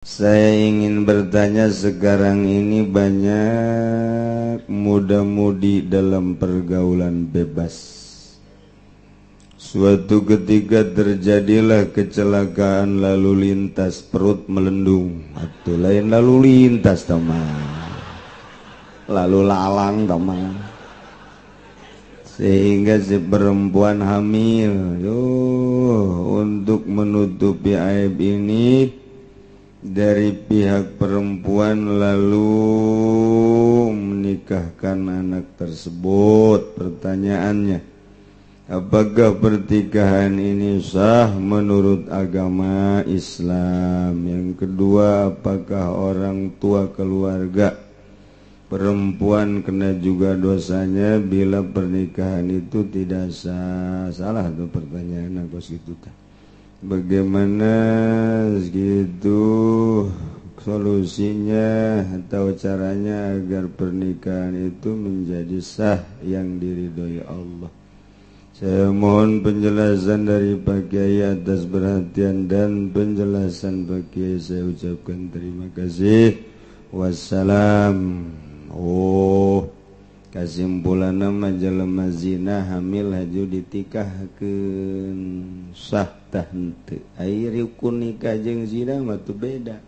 Saya ingin bertanya, sekarang ini banyak muda-mudi dalam pergaulan bebas. Suatu ketika terjadilah kecelakaan lalu lintas, perut melendung atau lain lalu lintas teman, lalu lalang teman, sehingga si perempuan hamil. Yo, untuk menutupi aib ini dari pihak perempuan lalu menikahkan anak tersebut. Pertanyaannya, apakah pernikahan ini sah menurut agama Islam? Yang kedua, apakah orang tua keluarga perempuan kena juga dosanya bila pernikahan itu tidak sah? Salah tuh pertanyaan aku gitu. Bagaimana gitu solusinya atau caranya agar pernikahan itu menjadi sah yang diridhoi Allah? Saya mohon penjelasan dari Pak Kiai. Atas perhatian dan penjelasan Pak Kiai saya ucapkan terima kasih. Wassalam. Oh, kesimpulan mah jelema zina hamil haju ditikahkeun, sah tah henteu? Ai rukun nikah jeung zina mah tuh beda.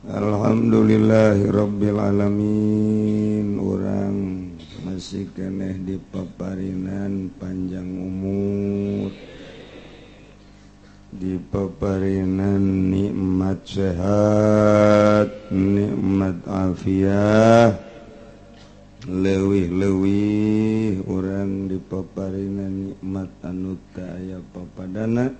Alhamdulillahirabbil alamin, urang masih keneh di paparinan panjang umur, di paparinan nikmat sehat, nikmat afiah, leuwih-leuwih urang di paparinan nikmat anu teu aya papadana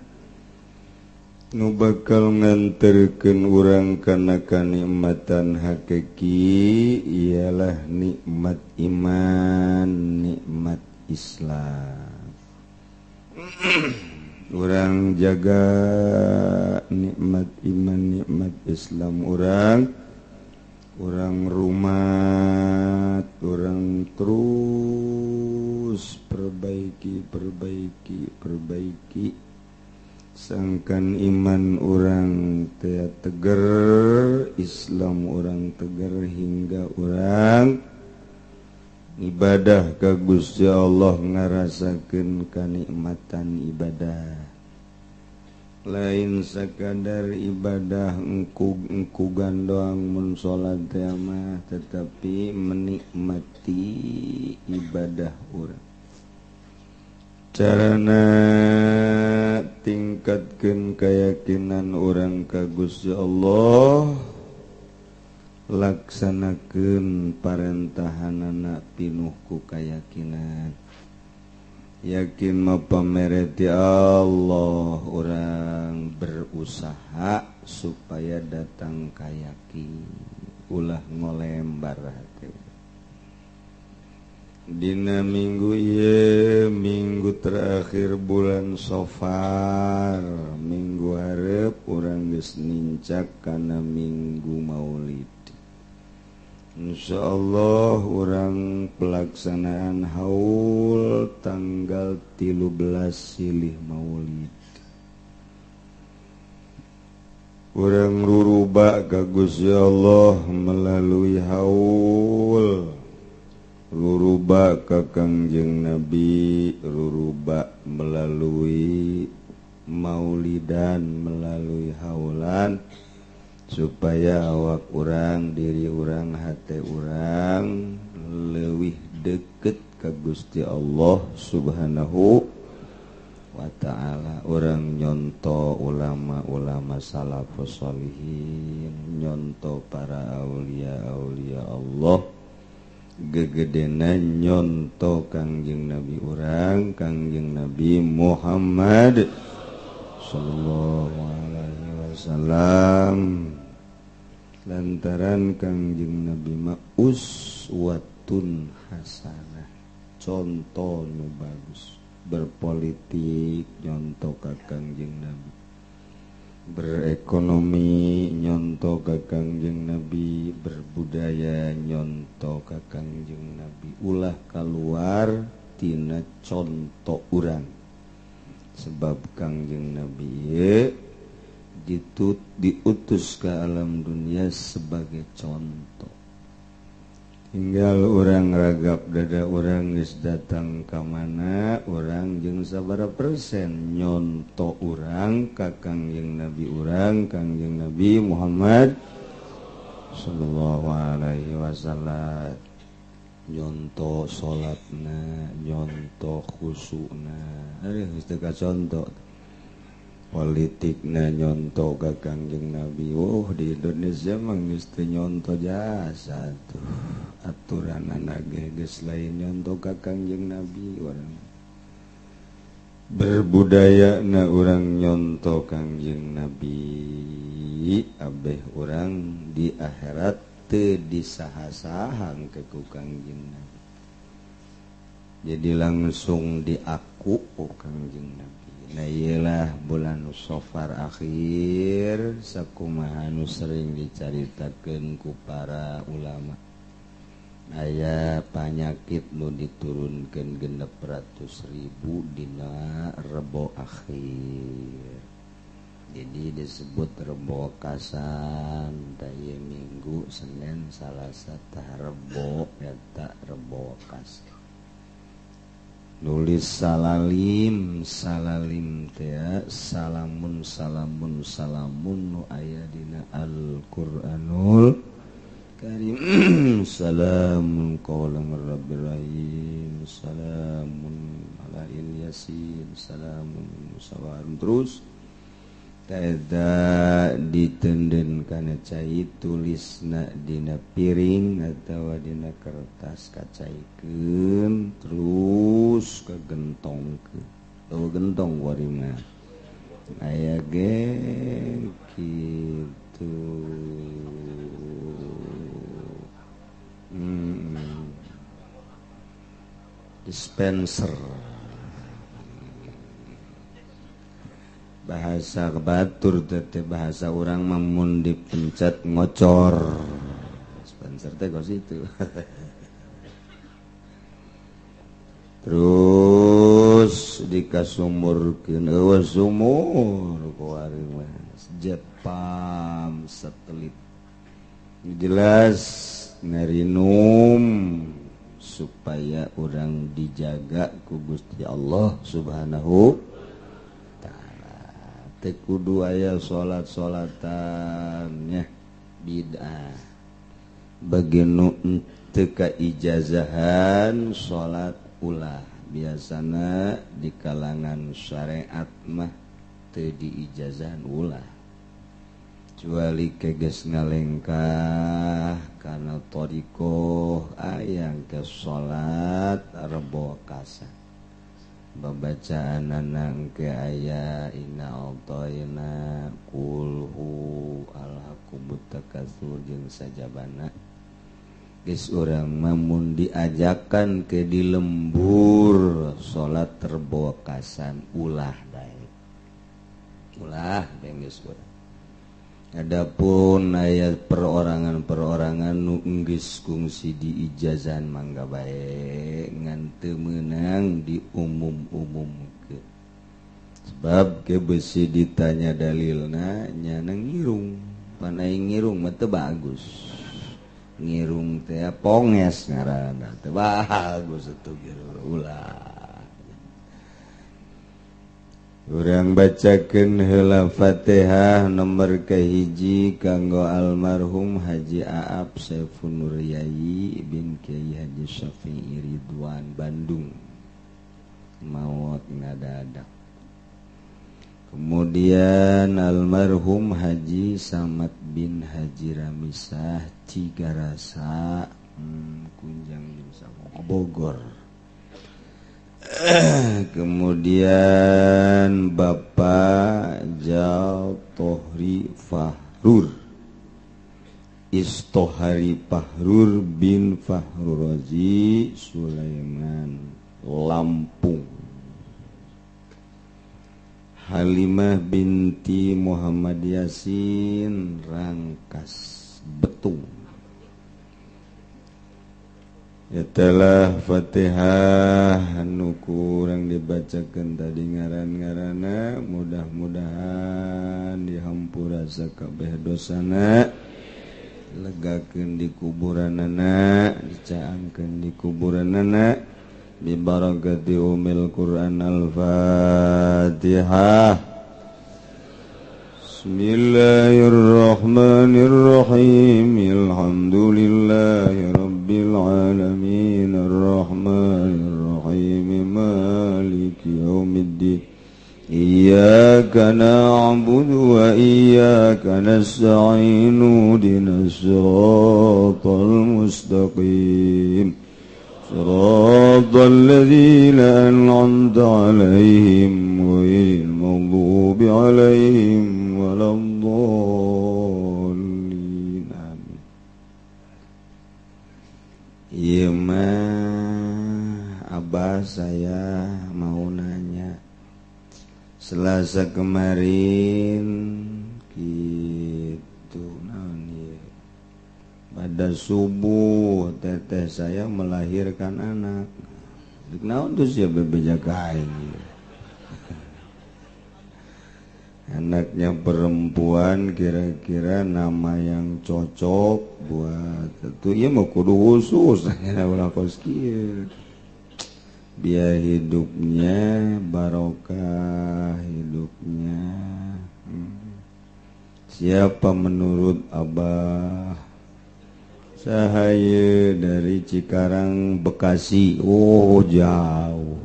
nu bakal nganterkeun urang kana kanikmatan hakiki, ialah nikmat iman, nikmat Islam. Urang jaga nikmat iman, nikmat Islam urang, urang rumat, urang terus perbaiki, perbaiki, perbaiki, sangkan iman urang teh teger, Islam urang teger, hingga urang ibadah ka Gusti Allah ngarasakeun kanikmatan ibadah, lain sekadar ibadah engkug-engkugan doang mun salat teh mah, tetapi menikmati ibadah urang. Carana tingkatkan keyakinan urang ka Gusti Allah, laksanakeun parentahanana pinuh ku keyakinan. Yakin mah pamere ti Allah, urang berusaha supaya datang ka yakin, ulah ngolembar hati. Dina minggu ieu, minggu terakhir bulan Safar, minggu hareup urang geus nincak kana minggu Maulid. Insyaallah urang pelaksanaan haul tanggal 13 silih Maulid. Urang ruruba ka Gusti Allah melalui haul, ruruba ka Kangjeng Nabi, ruruba melalui maulidan, melalui haulan, supaya awak urang, diri urang, hati urang leuwih deket ka Gusti Allah Subhanahu wa ta'ala. Urang nyonto ulama-ulama salafus sholihin, nyonto para aulia-aulia Allah, gegedena nyonto Kangjeng Nabi urang, Kangjeng Nabi Muhammad sallallahu alaihi wasallam, lantaran Kangjeng Nabi mah uswatun hasanah, contoh nu bagus. Berpolitik nyonto ka Kangjeng Nabi, berekonomi nyonto ka Kangjeng Nabi, berbudaya nyonto ka Kangjeng Nabi, ulah keluar tina contoh urang, sebab Kangjeng Nabi ieu itu diutus ke alam dunia sebagai contoh. Tinggal orang ragap dada orang geus datang ka mana, orang jeung sabaraha persen nyonto urang ka Kangjeng Nabi urang, Kangjeng Nabi Muhammad sallallahu alaihi wasallam. Nyonto salatna, nyonto khusukna, aduh geus teu kaconto. Politikna nyonto ka Kangjeng Nabi. Oh, di Indonesia mah geus teu nyonto jasa tuh. Aturanana ge geus lain nyonto ka Kangjeng Nabi urang. Berbudaya na urang nyonto Kangjeng Nabi, abeh urang di akhirat teu disaha-sahang ke ku Kangjeng Nabi. Jadi langsung diaku ku Kangjeng Nabi. Nah iyalah bulan Safar akhir sakumaha nu sering dicaritakeun ku para ulama. Aya panyakit nu diturunkeun 600.000 dina Rebo akhir. Jadi disebut Rebo Kasan, tah ieu Minggu, Senin, Salasa tah Rebo eta Rebo Kasan. Nulis salalim, salalim teh salamun salamun salamun nu aya dina Al-Qur'anul Karim. Salamun qawlan mir rabbir rahim, salamun ala Ilyasin, salamun musawarun. Terus eta ditenden kana cai, tulisna dina piring atawa dina kertas kacaikeun, terus kagentongkeun. Eueuh gentong kuari mah aya ge kitu. Dispenser bahasa kebatur teh bahasa urang mah mun dipencet ngocor. Dispenser teh kos itu. Terus dikasumurkeun eueuh sumur kuari mah Jepang satelit. Jelas ngarinum supaya urang dijaga ku Gusti Allah Subhanahu ta'ala. Teu kudu aya salat-salatannya bid'ah. Bagi nu teu kaijazahan salat ulah, biasana di kalangan syariat mah teu diijazahan ulah. Kecuali keges ngalengkah karena thariqoh ayang ke salat Rebo Kasan. Babacaan anang ke aya inna a'tayna kulhu alhaqubut takatsur jeung sajabana. Geus urang mah mun diajakan ke di lembur salat Rebo Kasan ulah daek. Ulah geus urang. Adapun ayat perorangan-perorangan nu geus kungsi diijazahan mangga bae ngan teu meunang diumum-umumkeun. Sebab ke besi ditanya dalilna nyana ngirung, pan aing ngirung mah teu bagus. Ngirung teh ponges ngaranna teu bagus atuh ulah. Urang bacakeun heula Fatihah nomor kahiji kanggo almarhum Haji Aab Saiful Nuryai bin Kiai Haji Syafi'i Ridwan Bandung, maot ngadadak. Kemudian almarhum Haji Samad bin Haji Ramisah Cigarasa, Kunjang Bogor. Kemudian Bapak Jaltohri Fahrur Istohari Fahrur bin Fahrurozi Sulaiman Lampung. Halimah binti Muhammad Yasin Rangkas Betung. Itulah Fatihah anu kurang dibacakan tadi ngaran-ngarana, mudah-mudahan dihampura sakabeh dosana, legakeun di kuburanana, dicaangkeun di kuburanana, bi barakati umil Quran. Al-Fatihah. Bismillahirrahmanirrahim. Alhamdulillahi rabbil alamin arrahmanirrahim maliki yaumiddin. Iyyaka na'budu wa iyyaka nasta'in ihdinas siratal mustaqim siratal ladzina an'amta 'alaihim ghairil maghdubi 'alaihim waladdallin. Amin. Ieu mah Abah saya mau nanya. Selasa kemarin gitu naon ieu, pada subuh teteh saya melahirkan anak. Naon tuh sia bebeja ka aing. Anaknya perempuan, kira-kira nama yang cocok buat itu ieu mah kudu khusus ulah kos kieu. Biar hidupnya barokah hidupnya. Siapa menurut Abah? Sahaye dari Cikarang, Bekasi. Oh, jauh.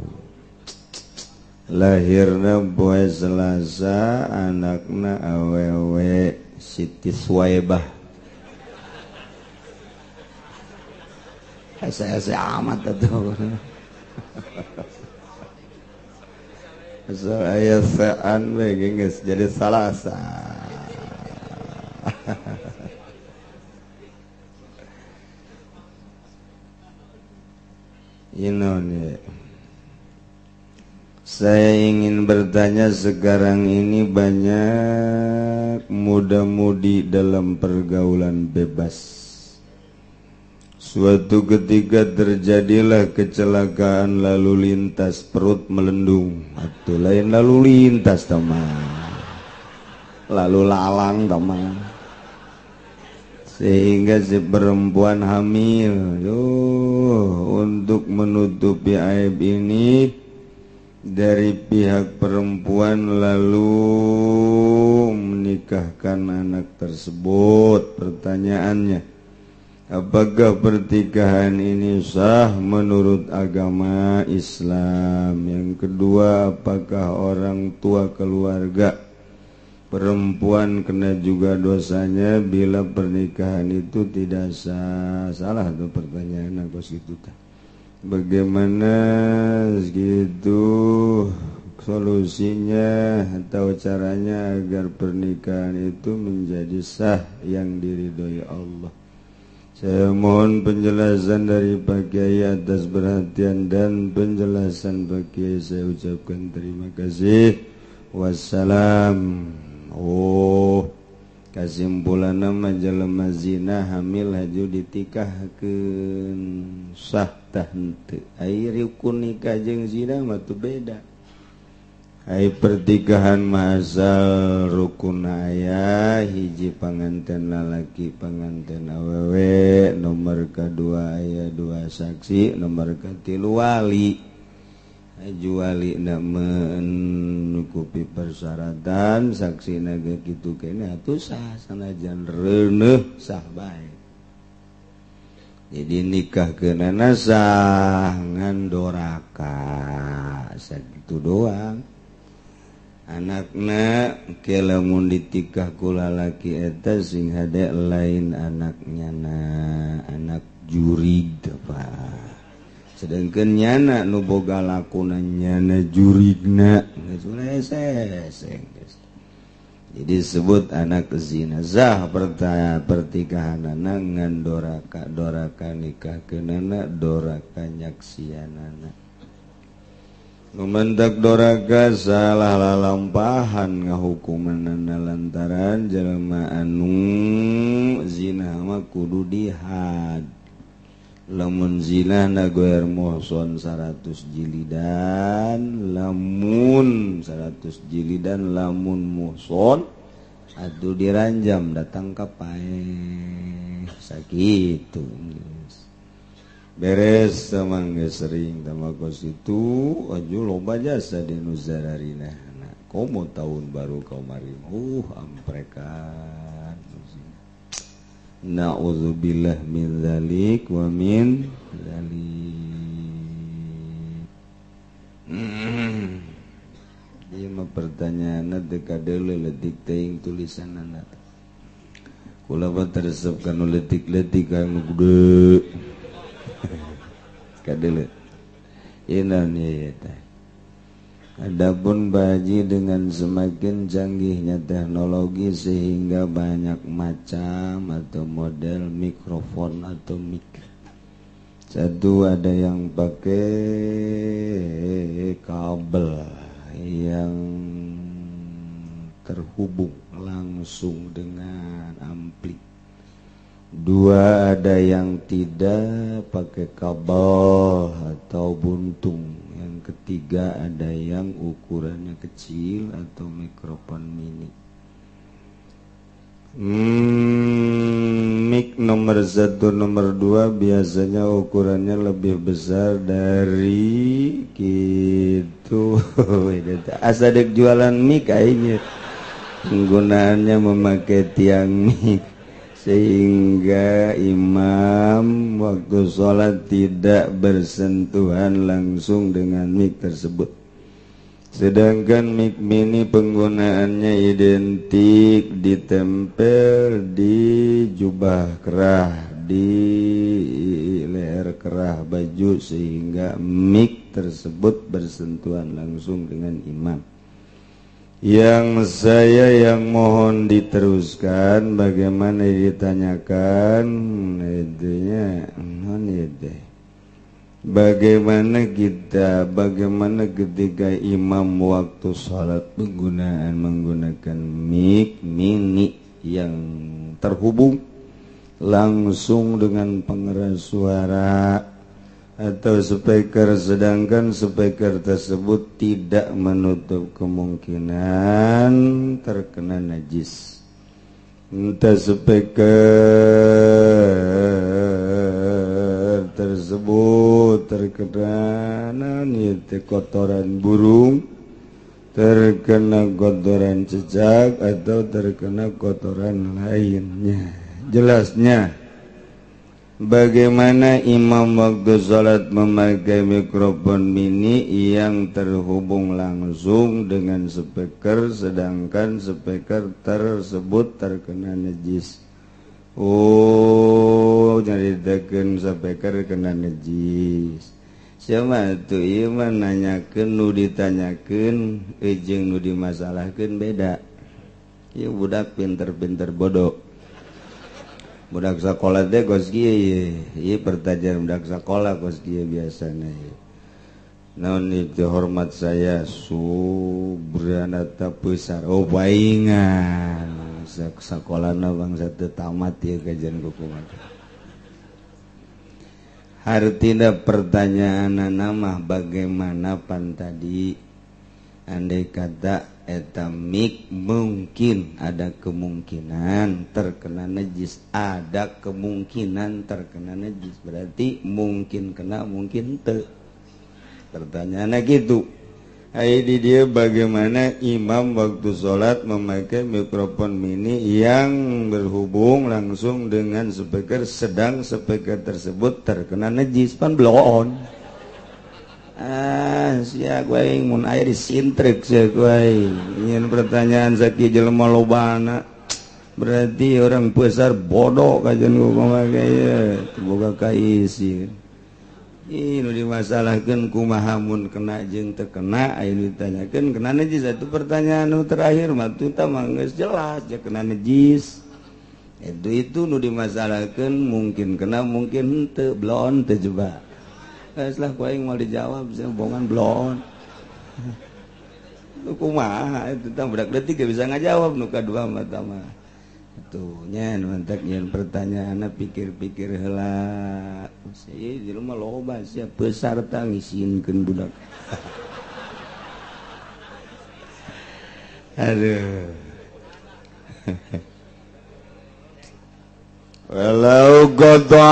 Lahirna poe Selasa, anakna awewe Siti Suwaibah. Hese-hese amat atuh. Asal aya sean we geus jadi Salasa. Ini saya ingin bertanya, sekarang ini banyak muda-mudi dalam pergaulan bebas. Suatu ketika terjadilah kecelakaan lalu lintas, perut melendung. Atau lain lalu lintas teman, lalu lalang teman, sehingga si perempuan hamil. Yuh, untuk menutupi aib ini dari pihak perempuan lalu menikahkan anak tersebut. Pertanyaannya, apakah pernikahan ini sah menurut agama Islam? Yang kedua, apakah orang tua keluarga perempuan kena juga dosanya bila pernikahan itu tidak sah? Salah tuh pertanyaan aku segitu. Bagaimana gitu solusinya atau caranya agar pernikahan itu menjadi sah yang diridhoi Allah? Saya mohon penjelasan dari Pak Kiai atas perhatian dan penjelasan Pak Kiai. Saya ucapkan terima kasih. Wassalam. Oh, kasimpulanna mah jelema zina hamil haju ditikahkeun sah tah henteu. Ai rukun nikah jeung zina mah teu beda. Ai pertikahan mah asal rukun aya hiji panganten lalaki panganten awewe, nomor kadua aya dua saksi, nomor katilu wali. Juali na menukupi persyaratan, saksi naga kitu kene atuh sah sanajan reuneuh sah bae. Jadi nikah keunana sah ngan doraka sakitu doang. Anakna ke lamun ditikah ku lalaki eta sing hade lain anaknya na anak jurig apa. Sedangkan nyana nu boga lakonan nyana jurigna geus hese. Jadi sebut anak zina sah pertikahanana ngan doraka, doraka nikahkeunana, doraka nyaksianana. Numentak doraka salah lalampahan ngahukumanana lantaran jelema anu zina mah kudu dihad. Lamun zina na goer muhson 100 jilidan, lamun 100 jilidan lamun muhson atuh diranjam datang ka paeh sakitu. Beres sama sering sama kos itu aju loba jasa di nu zararina. Nah, komo tahun baru kemarin amprekan. Na'udzubillah min dzalik wa min dzalik. Ieu mah pertanyaanna teu kadeuleu leutik teuing tulisanna. Kula mah teresep kana leutik-leutik anu gede. Kadeuleu. Ieu naon ieu teh? Adapun baji dengan semakin canggihnya teknologi sehingga banyak macam atau model mikrofon atau mic. Satu ada yang pakai kabel yang terhubung langsung dengan ampli. Dua ada yang tidak pakai kabel atau buntung. Yang ketiga ada yang ukurannya kecil atau mikrofon mini. Mic nomor 1, nomor 2 biasanya ukurannya lebih besar dari gitu. Asa dek jualan mic aingnya. Penggunaannya memakai tiang mic sehingga imam waktu sholat tidak bersentuhan langsung dengan mic tersebut. Sedangkan mic mini penggunaannya identik ditempel di jubah kerah, di leher kerah baju sehingga mic tersebut bersentuhan langsung dengan imam. Yang saya yang mohon diteruskan bagaimana ditanyakan itunya non itu. Bagaimana kita, bagaimana ketika imam waktu sholat penggunaan menggunakan mic mini yang terhubung langsung dengan pengeras suara atau speaker, sedangkan speaker tersebut tidak menutup kemungkinan terkena najis. Entah speaker tersebut terkena kotoran burung, terkena kotoran cecak, atau terkena kotoran lainnya. Jelasnya bagaimana imam waktu sholat memakai mikrofon mini yang terhubung langsung dengan speaker, sedangkan speaker tersebut terkena najis. Oh, nyaritakeun speaker kena najis. Siapa tuh ieu mah nanyakeun nu ditanyakeun jeung nu dimasalahkeun beda. Ieu budak pinter-pinter bodoh. Budak sekolah teh kos kieu ieu pertanyaan budak sekolah kos kieu biasana ieu. Naon itu hormat saya Subranata besar. Oh paingan sekolahna bangsa teu tamat ieu kajian kumaha. Hartina pertanyaan mah bagaimana pan tadi andai kata eta mic mungkin ada kemungkinan terkena najis, ada kemungkinan terkena najis, berarti mungkin kena mungkin teu. Pertanyaannya gitu. Ai di dia bagaimana imam waktu sholat memakai mikrofon mini yang berhubung langsung dengan speaker, sedang speaker tersebut terkena najis, pan bloon. Ah, sia gue mun aya disintrik sia gue. Ingin pertanyaan sakieu jelema lobana. Berarti orang besar bodoh kajian kumaha ye, boga kaisi. Ih, nu dimasalahkeun kumaha mun kena jeung teu kena, aya nu ditanyakeun kena najis. Itu pertanyaan nu terakhir mah tuh mah geus jelas ya kena najis. Itu nu dimasalahkeun mungkin kena mungkin henteu, bloon teu jeba. Geus lah ku aing moal dijawab sia bongan bloon. Nu kumaha itu tah budak leutik ge bisa ngajawab nu kadua mah tah mah. Tuh nya mantak nyeun pertanyaanna pikir-pikir heula. Saya di rumah loba sia peserta ngisinkeun budak. Aduh. Walau qada'a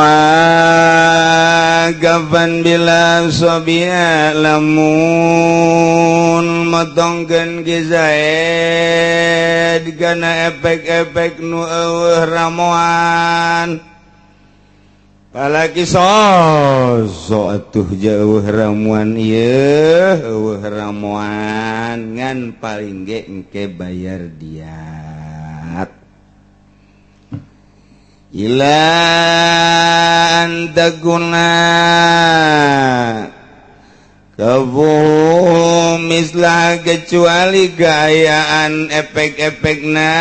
kafan bila sabiya lamun motongkeun Ki Zaid kana efek-efek nu eueuh ramuan. Palaki so atuh jauh ramuan ieu eueuh ramuan ngan paling ge engke bayar diat. Ila antaguna kabu mislah kecuali gayaan efek-efekna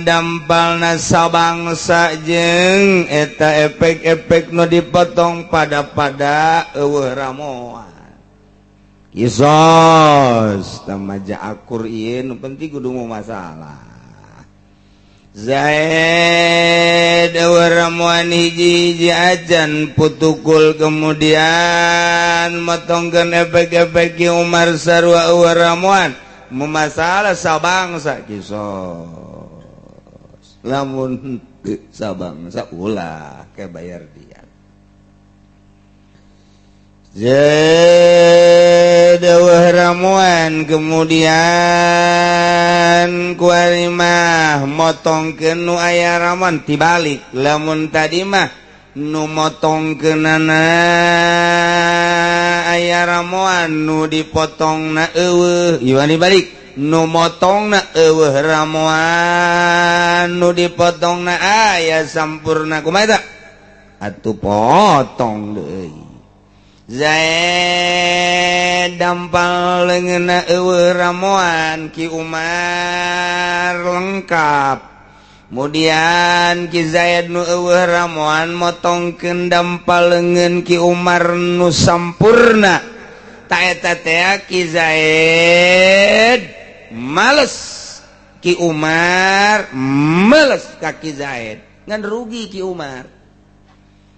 dampalna sabangsa jeung eta efek-efek nu dipotong pada-pada eueuh ramoan. Kisos tamaja akur ieu nu penting kudu masalah. Zaid ramuan hiji-hiji ajan putukul kemudian motongkeun efek-efek Ki Umar sarua eueuh ramuan memasalah sabangsa kisos lamun sabangsa ulah ke bayar dia. Zaid ramuan kemudian kuari mah motongkeun nu aya ramuan tibalik lamun tadi mah nu motongkeunana aya ramuan nu dipotongna eueuh ieu dibalik nu motongna eueuh ramuan nu dipotongna aya sampurna kumaha eta atuh potong deui. Zaid dampal leungeunna eueuh ramuan Ki Umar lengkap. Kemudian Ki Zaid nu eueuh ramuan motongkeun dampal leungeun Ki Umar nu sampurna. Ta eta teh Ki Zaid males, Ki Umar males ka Ki Zaid. Ngan rugi Ki Umar.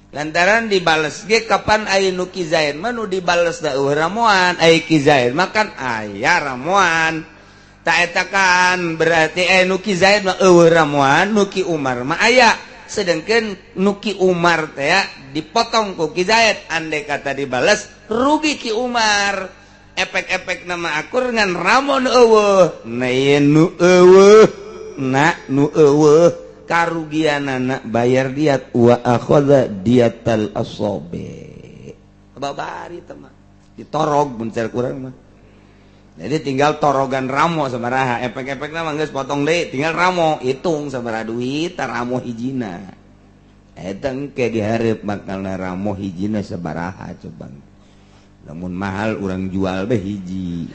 Lantaran dibales ge kapan aya nu Ki Zaid mah nu dibales da eueuh ramuan, aya Ki Zaid mah kan aya ramuan. Ta eta kan berarti aya nu Ki Zaid mah eueuh ramuan, nu Ki Umar mah aya. Sedangkan nu Ki Umar teh dipotong ku Ki Zaid, andai kata dibales rugi Ki Umar. Efek-efek nama akur ngan ramon eueuh. Na ieu nu eueuh, na nu eueuh karugian anak bayar diat wa akhadha diatal asobe babari teman ditorog mun kurang mah. Jadi tinggal torogan ramo sabaraha efek-efek mah geus potong deui tinggal ramo hitung sabaraha duit ramo hijina eta engke dihareup bakalna ramo hijina sabaraha coba lamun mahal urang jual be hiji.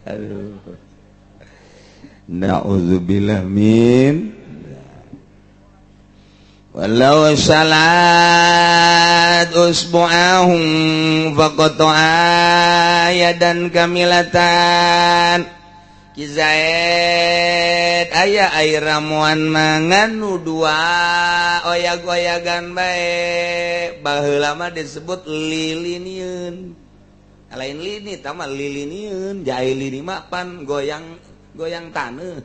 Aduh. Na'udzubillah min walau salat usbu'ahum faqata'a yadan kamilatan. Ki Zaid aya air ramuan mangan nu dua oyag-oyagan bae baheula mah disebut lilinieun lain lini tah mah lilinieun jae lini mah pan goyang goyang taneuh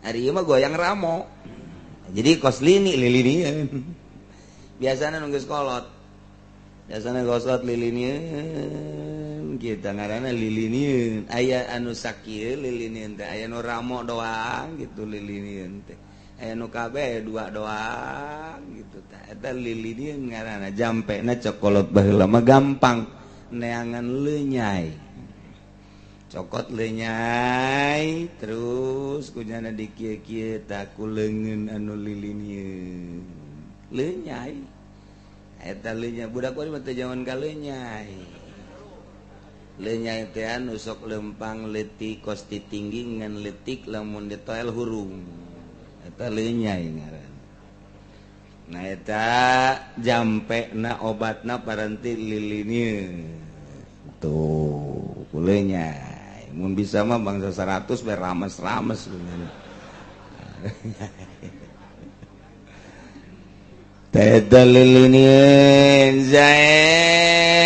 ari ieu mah goyang ramo. Jadi kos lini lilinian biasana nu geus kolot biasana gosot lilinian kita ngaranna lilinian aya anu sakieu lilinian teh aya nu ramo doang gitu lilinian teh aya nu kabeh dua doang gitu tah eta lilinian ngaranna jampena cokolot baheula mah gampang neangan leunyai cokot lenyai terus kunyana di kieu-kieu tak ku leungeun anu lilinieun lenyai eta leunyai budak mah teu jaman ka lenyai lenyai teh anu sok lempang leutik kos ti tinggi ngan leutik lamun ditoel hurung eta lenyai ngaranna. Nah eta jampena obatna paranti lilinieun tuh ku lenyai mun bisa mah bangsa 100 biar rames-rames. Teta lilinin Zaid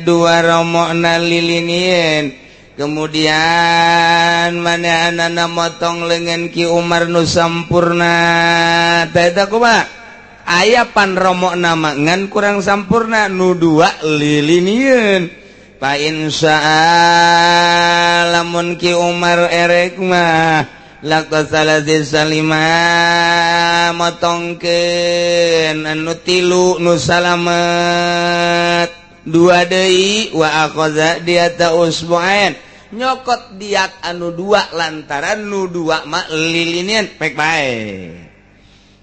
dua romokna lilinin. Kemudian mana anak motong lengan Ki Umar nu sampurna. Teta kumaha? Aya pan romok nama ngan kurang sampurna, nu dua lilinin. Fa insya lamun Ki Umar erek mah laqasalati salima, motongkeun anu tilu nu salamet, dua deui. Wa akhadha diyata usbu'ain, nyokot diat anu dua lantaran nu dua mah lilinian. Pek bae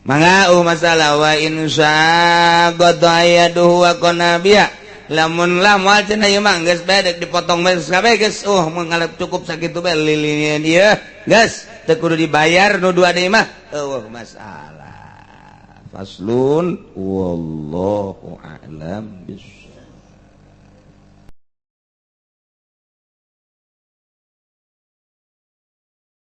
mangga masalah. Wa insya qada yaduhu wa qanabiya, lamun lah moal cenah ieu mah geus bae dek dipotong bae kabeh geus, mengalap cukup sakitu bae lilinian ieu, geus teu kudu dibayar nu dua deui mah, eueuh masalah. Faslun, wallahu a'lam bissawab.